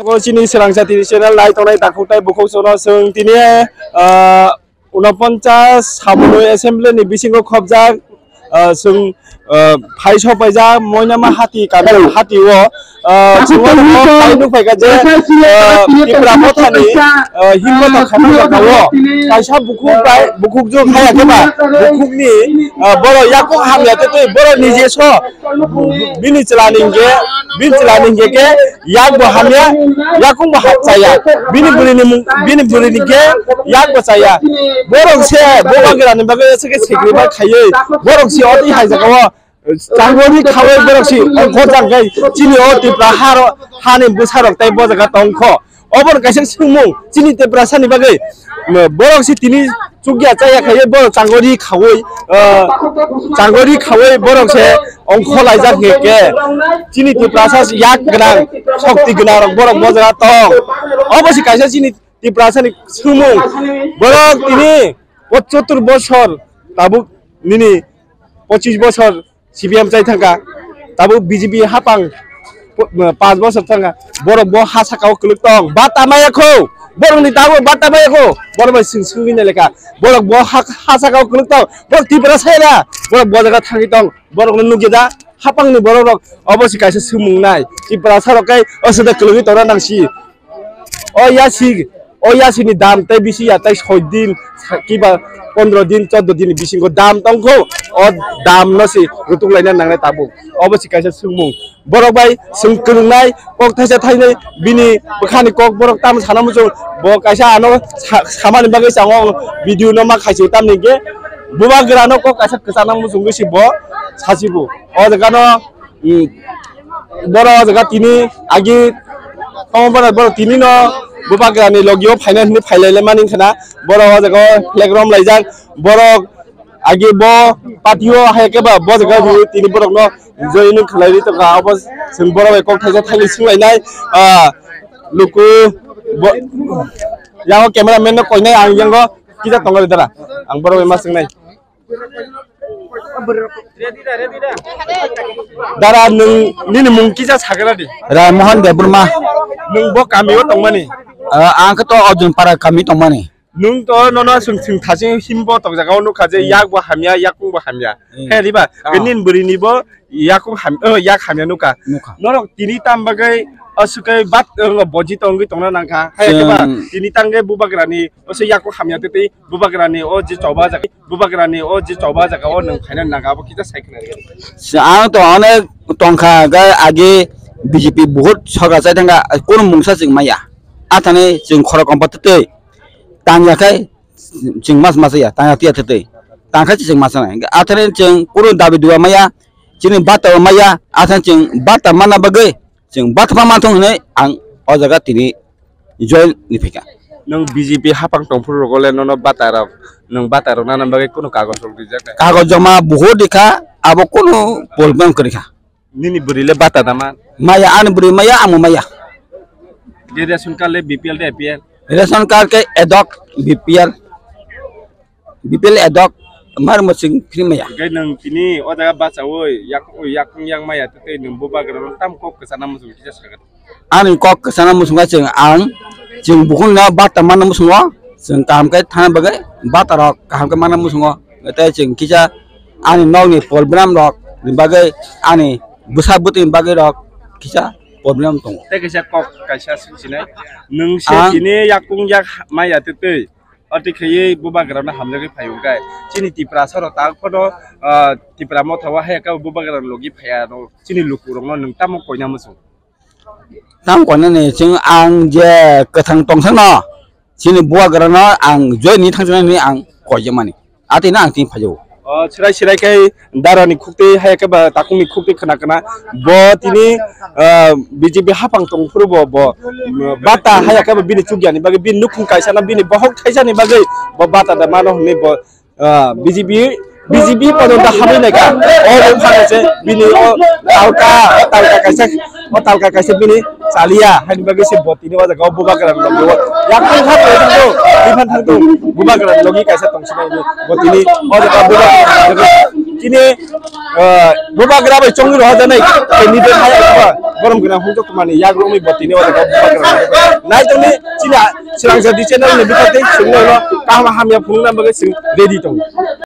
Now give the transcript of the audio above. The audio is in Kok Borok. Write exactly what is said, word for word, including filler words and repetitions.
Chini Srangsa T V channel nai tongnai takhuk tai bukhuk sono chwng tini, ah, unoponchas Samung Assembly ni bisingo khobjak, ah, chwng, ah, phai sopaijak Moinama Hati kami hati o, ah, chwng o phai nukphaikha je, ah, Tipra Mothani, ah, himbo tongkha o kaisa bukhuk bai bukhuk jwk haya khe ba bukhuk ni, ah, borok yakung hamya tei tei borok ni je so bini chwla ni hingke, bini chwla ni hingke khe yak bo hamya, yakung bo ha-, chaya. Bini bwrwi ni mung, bini bwrwi ni khe yak bo chaya. Borok se bubagra ni bagwi se khe sacrifice khaiwi, borok se oti hai jaga o changori khawi borok se ongkhor jang khai chini o Tipra ha ro, ha ni bwsa rok tei bo jaga tong kho. Obo no kaisa swngmung chini Tiprasa ni bagwi, borok se tini chukya chaya khaiwi borok changori khawi, ah, changori khawi borok se ongkho laijak hingke chini Tiprasa yak gwnang, shokti gwnang rok borok bo jaga tong. Obo se kaisa chini Tiprasa ni swngmung. Borok tini o chotur bosor tabuk nini pochis bosor C P M chai thangkha, tabuk B J P hapang po-, panch bosor thangkha, borok bo ha saka o kwlwk tong, bata maya kho, borok ni tabuk bata maya kho, borok bai swng swngwi nai lekha, borok bo ha, ha saka o kwlwk tong, borok Tipra sai da, borok bo jaga thangwi tong, borok no nukya da, hapang ni borok rok obo se kaisa swngmung nai, Tiprasa rok kai o se da kwlwngwi tong nang si. O yasi, o yasi ni dam tei bisi ya tei soi din, sa-, kiba pondro din, chordo din ni bisingo dam tongkho. O dam no se rutuk laina nangnai tabuk. Obo se kaisa swngmung. Borok bai swng kwrwngnai, kok thaisa thainai, bini bwkhani kok borok tamo sana muchung. Bo kaisa ano sa-, samani bagwi chang o video no ma khaisio tamni hwnkhe bubagra no kok kaisa kwchana muchungwi se bo sasibo. O jaga no Hmm. Borok o jaga tini agi tongmani borok tini no bubagra ni logi o phaina hinwi phailaimani wngkha na. Borok o jaga o flag rom laijak. Borok agi bo party o hai khe ba bo jaga o tini borok no join wng khlai ri tongkha. Abo chwng borok bai kok thaisa thangwi swng lainai. Ah, luku bo, yang o camera man no koinai ang yang o kisa tongo ri dara. Ang borok bai ma swngnai. Dara, nwng nini mung kisa sagra di. Rai Mohan Debbarma. Nwng bo kami o tongmani? Ah, ang khe to Arjun Para kami tongmani. Nwng to nono swng swng thasing himbo tong jaga o nukha je Hmm. yak bo hamya, yakung bo hamya. Hmm. He riba, Ah. nini bwrwi ni bo yakung ham, oh, yak hamya nukha. Nukha. Norok tini tam bagwi aswk khe bat, oh, boji tongwi tongna nangkha. Hai khe ba Chwng tini tangwi bubagra ni, oh, se yakung hamya tei tei bubagra ni, oh, je choba jaga. Bubagrani o je choba jaga o nwng phaina nang abo kisa sai khna rw. Ang to onek tongkha ga age B J P buhut sorkar chai thangkha kunu mungsa chwng maya. Athani chwng khorok kompa twtwi tangya khai chwng mas mas ya tangya tiya twtwi tangkha chwng mas nai. Athani chwng kunu dabi duwa maya chini bata maya athani chwng bata mana bagwi chwng bata ma thung hinwi ang o jaga tini join ni phika. Nwng B J P hapang tongphuru rogo le nono bata rok, nwng bata rok nana bagwi kunu kagoj rok rijak nai? Kagoj joma buhut rikha, abo kunu problem kwrwikha. Nini bwrwi le bata da man? Maya, ani bwrwi maya, amo maya. Je ration card le B P L de A P L? Ration card ke edok B P L. B P L edok mar mo sing free maya. Hingke nwng tini o jaga bachaui yak, yakung yang maya tei nwng bubagra no tam kok kwchana muchung kisa sakha. Ani kok kwchana muchunga chwng ang chwng bukhung no bata manna muchungo chwng kaham khe thana bagwi bata rok kaham khe manna muchungo tei chwng kisa ani nokni problem rok ni bagwi ani bwsa bwtwi ni bagwi rok kisa problem tongo. Tei kaisa kok kaisa swngchinai nwng se Ang tini yakung yak maya tei tei. Ati khaiwi bubagrano hamjagwi phaio hwnkhe chini Tiprasa rok tak phano, ah, Tipra motha o hai khe bubagrano logi phaiya no chini lukurokno nwng tamo koina muchung? Tamo koinani chwng ang je kwthang tongthokno chini bubagrano ang join ni thangjaknani ang koijak mani. Atino ang tini phaio. O, chwrai chwrai khe darani khuktwi, hai khe ba takungni khuktwi khna khna. Bo tini, ah, B J P hapang tong phuru bo, bo, mm, bata hai khe ba bini chukya ni bagwi, bini nukhung kaisa na bini bohok thaisa ni bagwi bo bata da mano hwnwi bo, ah, B J P, B J P pono da habwi nai kha. O bo phano se bini o talka, o talka kaisa, o talka kaisa bini chaliya, haini bagwi se bo tini o jaga o bubagra ni logi o. Yakung kha bo thangdo, biphan thangdo, bubagra ni logi kaisa tong sinai ni. Bo tini o jaga bubagra ni logi Tini, ah, bubagra bai chongwi rohorjaknai candidate hai abo borom gwnang Hongjo Kumar ni yagrokni bo tini o jaga bubagra nai tongni chini Srangsa di channel ni bwkhak tei chwngno kaham hamya phunukna bagwi chwng ready tongo.